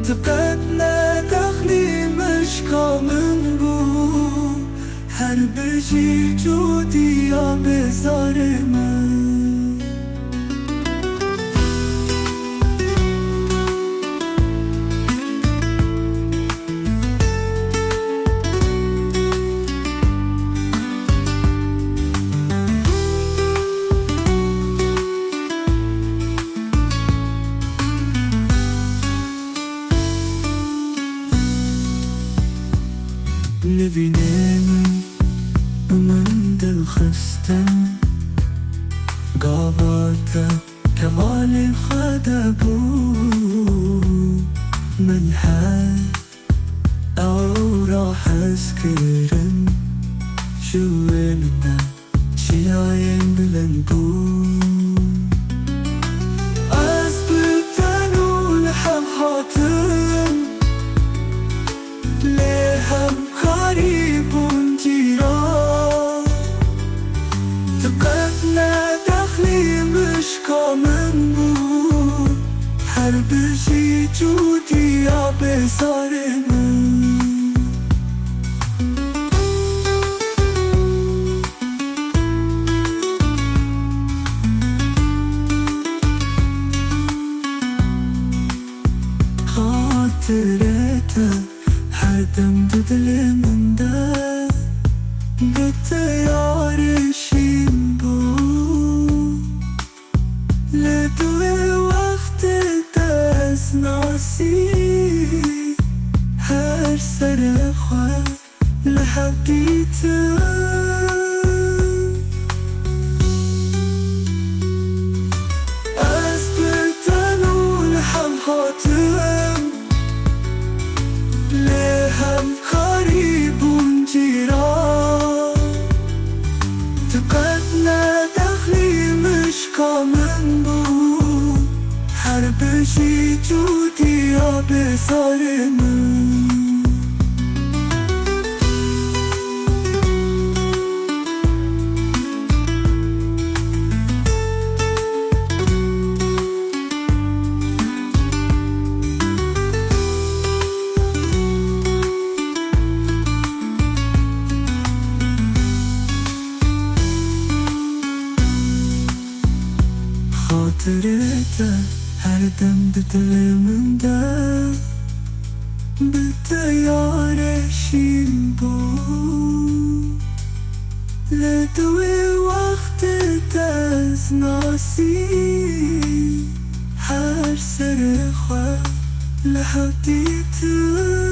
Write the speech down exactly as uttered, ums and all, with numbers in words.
Qet ne dexlî mişka min bû, her bijî cûdiya bêzarê min. Nivînê min, min dilxistin, gava te kevalê xwe de bû. Min her ewra hez kirin, ji wê min de çiyayên bilind bûn. Ez bi te nû li hev hatim, lê hemkarî bûn cîran. Tu qet ne dexlî mişka min bû, her bijî cûdiya bêzarê min. Xatirê te her dem di dilê min de, bi te yarê şîn bû. Lê tu wê wextê dest nasî, her serê xwe li hev dîtin. Ez bi te nû li hev hatim, lê hemkarî bûn cîran. Tu qet ne dexlî mişka min bû, her bijî cûdiya bêzarê min. Xatirê te her dem di dilê min de, bi te yarê şîn bû. Lê di wê wextê dest nasî, her serê xwe li hev dîtin.